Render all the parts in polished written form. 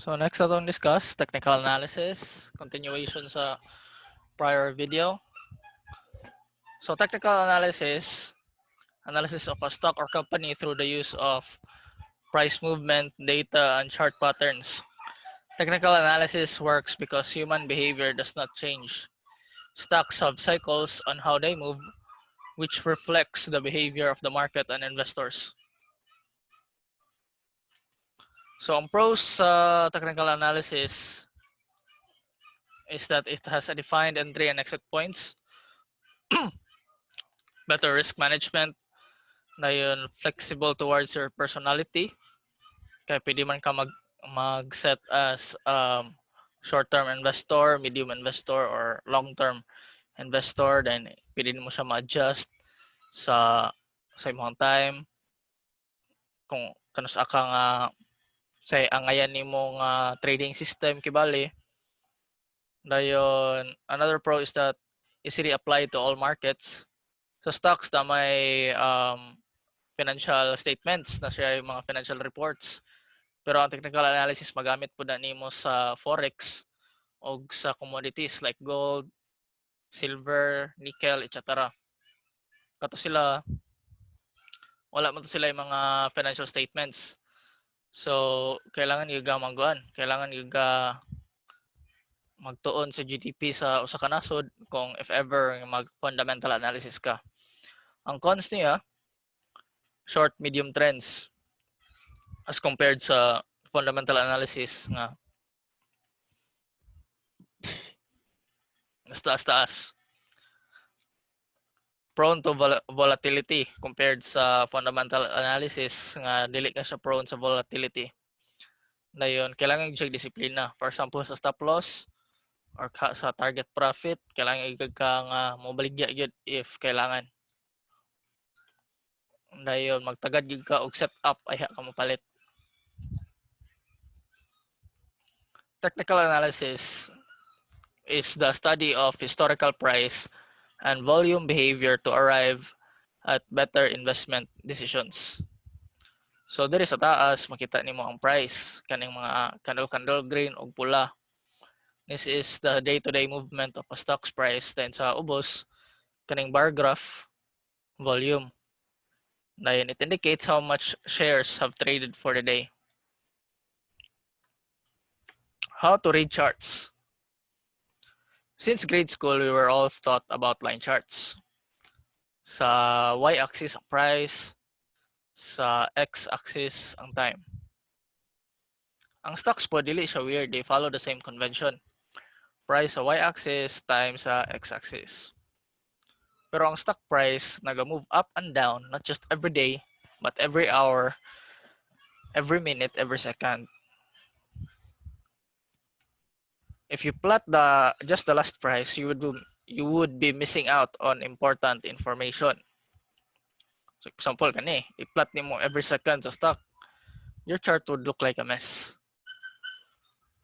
So next atong discuss, technical analysis, continuation sa prior video. So technical analysis, analysis of a stock or company through the use of price movement, data, and chart patterns. Technical analysis works because human behavior does not change. Stocks have cycles on how they move, which reflects the behavior of the market and investors. So ang pros sa technical analysis is that it has a defined entry and exit points, better risk management, na yun, flexible towards your personality, kaya pwede man ka mag-set as short-term investor, medium investor, or long-term investor, then pwede mo siya ma-adjust sa imong time kung kanus-a ka nga sa angayan nimo nga trading system kibali. Dayon, another pro is that easily applied to all markets. Sa stocks na may financial statements na siya, yung mga financial reports. Pero ang technical analysis, magamit pud na nimo sa forex o sa commodities like gold, silver, nickel, etc. Kato sila, wala man to sila yung mga financial statements. So, kailangan gyud ka magkuan, kailangan gyud ka magtuon sa GDP sa usa ka nasod kung if ever mag fundamental analysis ka. Ang cons niya, short medium trends as compared sa fundamental analysis nga mas taas-taas. Prone to volatility compared sa fundamental analysis nga dili ka siya prone sa volatility. Dayon, kailangan gyud siya disiplina. For example, sa stop loss or sa target profit, kailangan gyud ka nga mobaligya gyud if kailangan. Dayon, magtagad gyud ka og setup ayha ka mopalit. Technical analysis is the study of historical price and volume behavior to arrive at better investment decisions. So diri sa taas, makita nimo ang price kaning mga candle candle, green ug pula. This is the day-to-day movement of a stock's price. Then sa ubos, kaning bar graph, volume. Dayon, it indicates how much shares have traded for the day. How to read charts. Since grade school, we were all taught about line charts. Sa y-axis ang price, sa x-axis ang time. Ang stocks po, dili siya weird. They follow the same convention. Price sa y-axis, time sa x-axis. Pero ang stock price, naga-move up and down, not just every day, but every hour, every minute, every second. If you plot the just the last price, you would be missing out on important information. So example kani, i-plot nimo every second sa stock, your chart would look like a mess.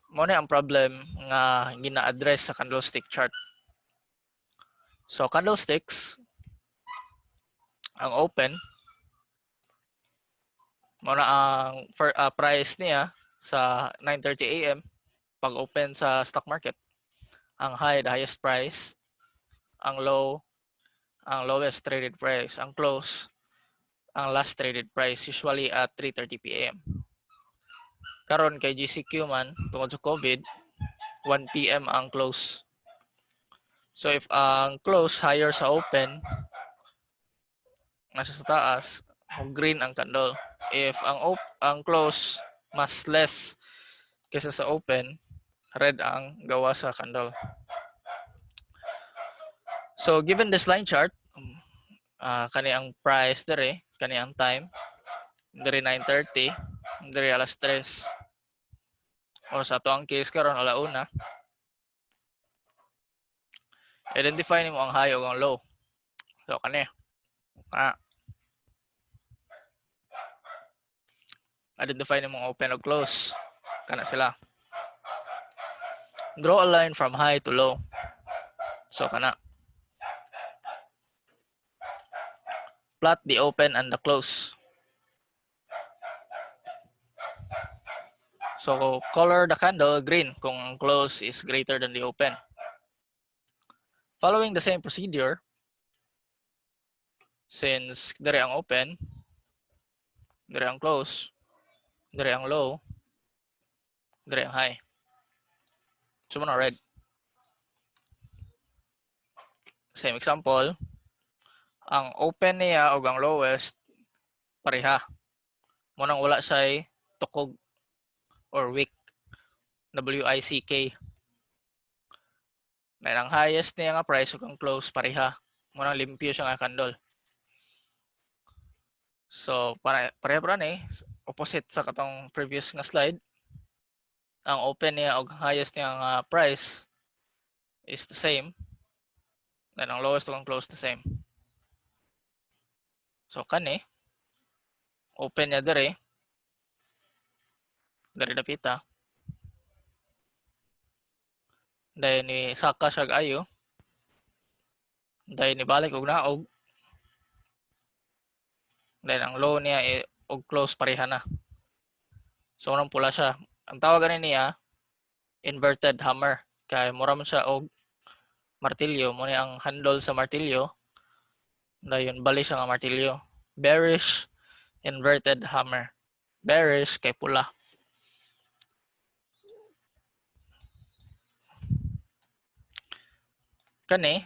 Mao na ang problem nga gina-address sa candlestick chart. So candlesticks, ang open, mao na ang for, price niya sa 9:30 a.m. pag open sa stock market. Ang high, the highest price. Ang low, ang lowest traded price. Ang close, ang last traded price, usually at 3:30 p.m. Karon kay GCQ man, tungod sa COVID, 1 p.m. ang close. So if ang close higher sa open, nasa sa taas, green ang candle. If ang close mas less kaysa sa open, red ang gawa sa candle. So given this line chart, kani ang price dere, kani ang time, dere 9:30, dere alas 3. O sa ato ang case karon, alauna. Identify nimo ang high o ang low. So kani. Identify nimo ang open o close. Kana sila. Draw a line from high to low. So kana. Plot the open and the close. So color the candle green kung ang close is greater than the open. Following the same procedure, since diri ang open, diri ang close, diri ang low, diri ang high. So mao na red. Same example, ang open niya ug ang lowest pareha. Mao nang wala siya tukog or wick. WICK. Then ang highest niya nga price ug ang close pareha. Mao nang limpyo siya nga candle. So para pareha pa ni opposite sa katong previous nga slide. Ang open niya ug highest niya nga price is the same. Then ang lowest ug ang close the same. So kani open niya diri diri dapita. Dayon ni saka siya ayo. Dayon ni balik og naog. Then ang low niya og close pareha na. So nang pula siya. Ang tawag gani niya inverted hammer kay mura man siya og martilyo. Mao ni ang handle sa martilyo. Dayon bali siya nga martilyo. Bearish inverted hammer. Bearish kay pula. Kani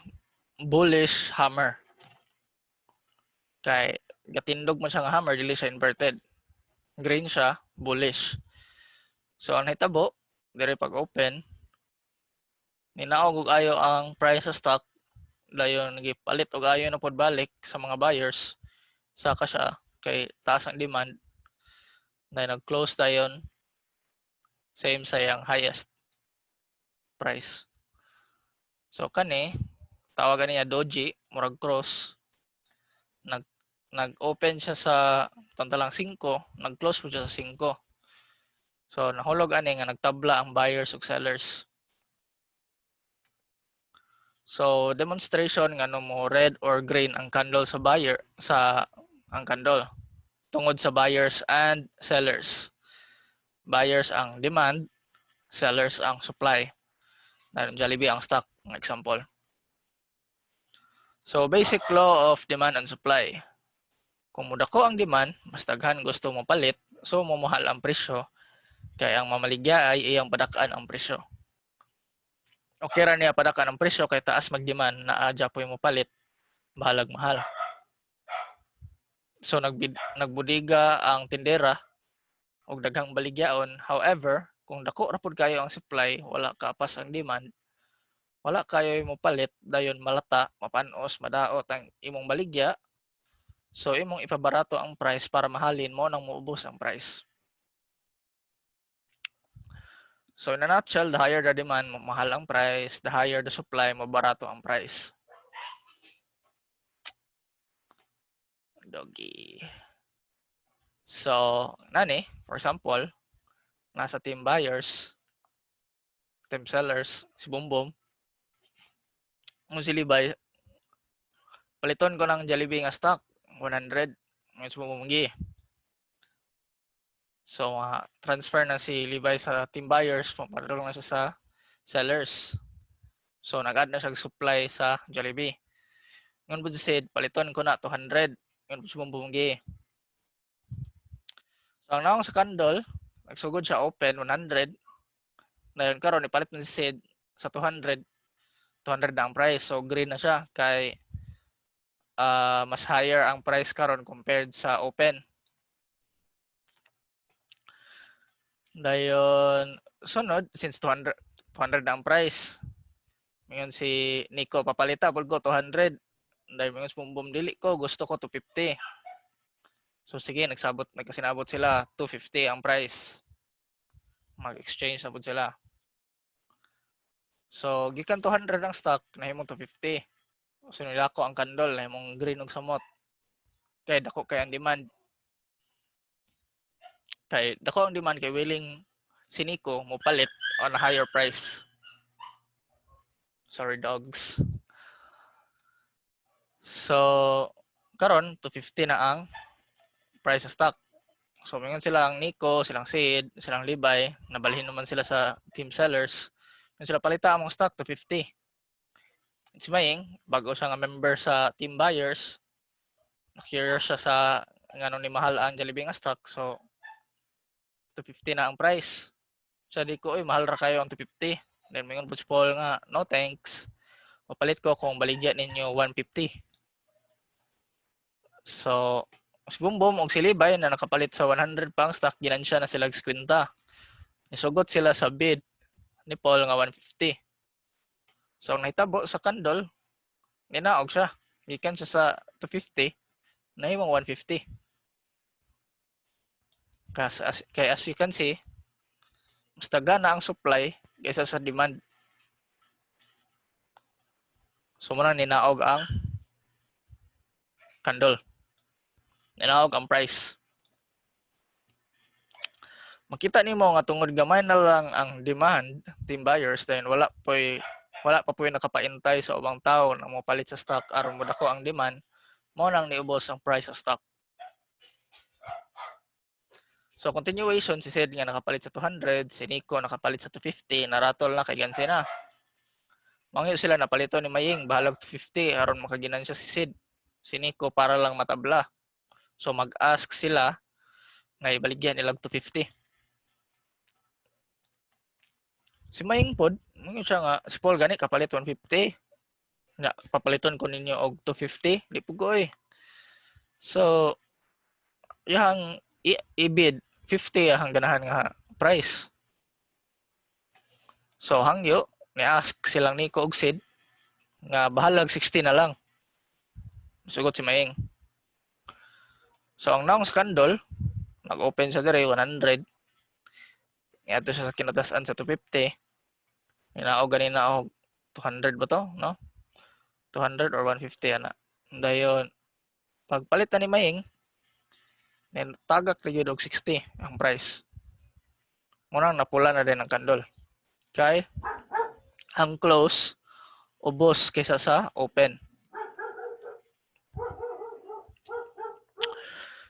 bullish hammer. Kay gatindog man siya nga hammer, dili siya inverted. Green siya, bullish. So ang nahitabo, diri pag open, ninaog og ayo ang price sa stock, dayon gipalit og ayo na pod balik sa mga buyers, saka siya kay taas ang demand, dayon nag-close dayon same sa iyang highest price. So kani tawagan niya doji, murag cross. Nag-open siya sa tantalang 5, nag-close po siya sa 5. So nahulog ani nga nagtabla ang buyers ug sellers. So demonstration nga mo red or green ang candle sa buyer sa ang candle tungod sa buyers and sellers. Buyers ang demand, sellers ang supply. Dahil Jollibee ang stock, ang example. So basic law of demand and supply. Kung mudako ang demand, mas daghan gusto mo palit, so momahal ang presyo. Kaya ang mamaligya ay iyang padakaan ang presyo. Okay ra niya padakaan ang presyo kay taas mag-demand na adya po mo palit, bahalag mahal. So nagbudiga ang tindera og daghang baligyaon. However, kung dako ra pud kayo ang supply, wala kaapas ang demand, wala kayo mo palit, dayon malata, mapanos, madaot ang imong baligya. So imong ipabarato ang price para mahalin mo nang muubos ang price. So in a nutshell, the higher the demand, mahal ang price, the higher the supply, mabarato ang price. Doggy. So, nani, for example, nasa team buyers, team sellers, si Bumbum. Kung si Libay, paliton ko ng Jollibee nga stock, 100. Ngayon si Bumbum gi. So, transfer na si Levi sa team buyers, papadulong na siya sa sellers. So, nag-add na siya supply sa Jollibee. Ngayon po si Sid, paliton ko na 200. Ngayon po si Bumbum gi. So, ang naong sa candle, nagsugod siya open 100. Ngayon karon ipalit na si Sid sa 200. 200 na ang price. So, green na siya kay mas higher ang price karon compared sa open. Dayon sunod since 200 200 na ang price. Ngayon si Nico papalita pud ko 200. Dayon ingon si Bumbum, dili ko gusto ko 250. So sige, nagsabot nagkasinabot sila 250 ang price. Mag-exchange na pud sila. So gikan 200 ang stock nahimong 250. So nilako ang candle nahimong green og samot. Kay dako kay ang demand. Kay dako ang demand kay willing si Nico mo palit on a higher price. Sorry, dogs. So karon 250 na ang price sa stock. So mingon silang Nico, silang Sid, silang Libay, nabalhin naman sila sa team sellers. Mingon sila, "Palita among stock 250." Si Maying, bago siya nga member sa team buyers, na-curious siya sa ngano ni mahal ang Jollibee nga stock. So 250 na ang price. Siya di ko, "Oy, mahal ra kayo ang 250." Then mingon po si Paul nga, "No thanks. Mapalit ko kung baligya ninyo 150." So si Bumbum og si Libay na nakapalit sa 100 pang stock, ginansya na sila og 50. Nisugot sila sa bid ni Paul nga 150. So ang nahitabo sa candle, ninaog siya. Gikan siya sa 250, nahimong 150. Kay as you can see, mas daghan ang supply kaysa sa demand. So muna ninaog ang candle. Ninaog ang price. Makita nimo nga tungod gamay na lang ang demand, team buyers, then wala pa po'y nakapaintay sa ubang tao na mopalit sa stock aron modako ang demand, mao nang niubos ang price sa stock. So continuation, si Sid nga nakapalit sa 200, si Nico nakapalit sa 250, naratol na kay gansi na. Mangyo sila napalito ni Maying, bahalag 250 aron makaginansya si Sid. Si Nico para lang matabla. So mag-ask sila nga ibaligyan nilag 250. Si Maying pod, mangyo siya nga si Paul gani kapalit 150. Nga papaliton ko ninyo og 250, di pud ko eh. So yang i-bid 50 ang ganahan nga price. So hangyo ni-ask silang Nico og Sid nga bahalag 60 na lang. Sugot si Maying. So ang naong sa candle, nag-open siya dire 100. Niadto siya sa kinatasan sa 250. Ninaog ganina og 200 ba to, no? 200 or 150 ana. Dayon pagpalit na ni Maying, then tagak na gyud og 60 ang price. Munang napula na din ang candle. Kay ang close ubos kaysa sa open.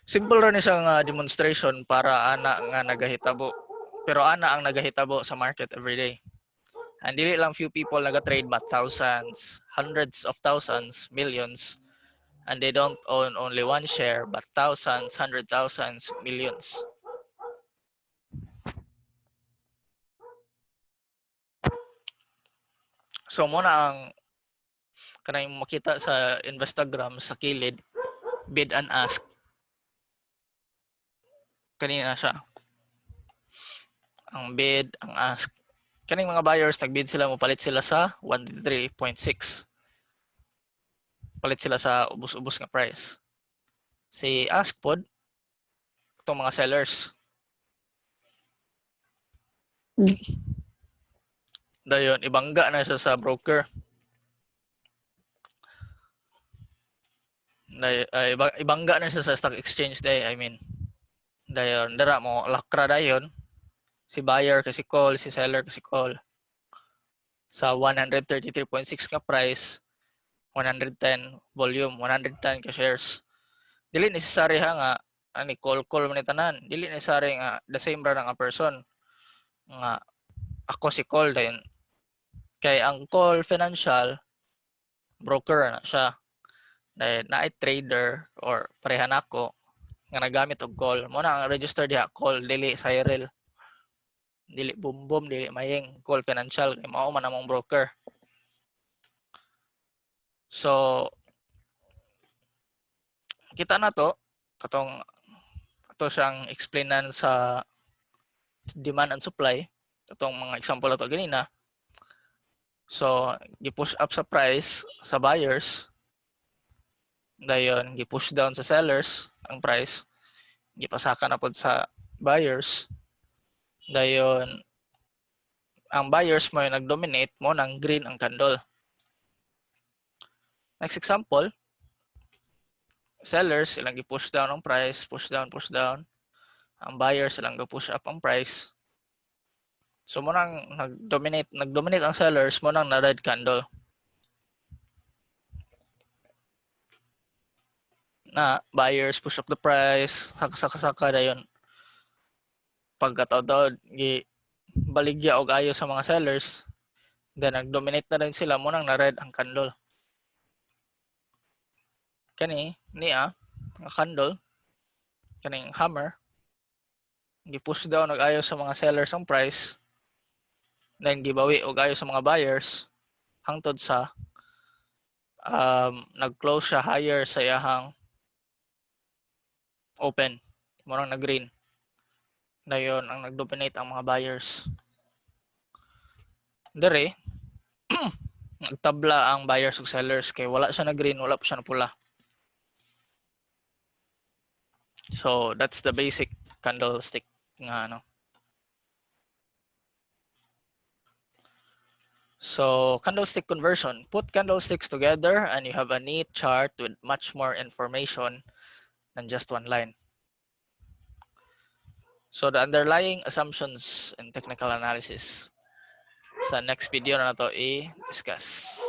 Simple ra ni siya nga demonstration para ana nga nagahitabo. Pero ana ang nagahitabo sa market every day. And dili lang few people naga-trade but thousands, hundreds of thousands, millions. And they don't own only one share but thousands, hundred thousands, millions. So mo na ang kanang makita sa Instagram sa kilid, bid and ask. Kanina siya. Ang bid, ang ask. Kaning mga buyers, nag-bid sila, mopalit sila sa 123.6. Palit sila sa ubos-ubos nga price. Si ask pod, itong mga sellers. Dayon, ibangga na siya sa broker. Day, ay, ibangga na siya sa stock exchange day, I mean. Dayon, dara mo lakra dayon. Si buyer kasi call, si seller kasi call. Sa 133.6 nga price, 110 volume, 110 ka shares. Dili necessary ha nga ani call call man ni tanan. Dili necessary nga the same ra nga person nga ako si call dayon. Kay ang call financial broker na siya. Dahil naay trader or pareha nako nga nagamit og call. Mo na ang register diha call, dili Cyril. Dili Bumbum, dili Mayeng, call financial kay mao man among broker. So kita na to katong ato siyang explainan sa demand and supply, katong mga example ato ganina. So gi-push up sa price sa buyers, dayon gi-push down sa sellers ang price, gipasaka na pod sa buyers, dayon ang buyers mo yung nag-dominate, mo nang green ang candle. Next example, sellers ilang gi-push down ang price, push down, push down. Ang buyers ilang gi-push up ang price. So mo nang nag-dominate ang sellers, mo nang na red candle. Na buyers push up the price, saka saka saka dayon Pagkataod gi baligya og ayo sa mga sellers, then nag-dominate na rin sila, mao nang na red ang candle. Kani niya nga candle, kaning hammer, gi-push down og ayo sa mga sellers ang price, then gibawi og ayo sa mga buyers hangtod sa nag-close siya higher sa iyahang open, mao nang na-green na. Yon ang nag-dominate ang mga buyers. Dere nagtabla ang buyers ug sellers kay wala siya na green, wala pa siya na pula. So that's the basic candlestick nga ano. So candlestick conversion. Put candlesticks together and you have a neat chart with much more information than just one line. So the underlying assumptions in technical analysis. Sa next video na to i-discuss.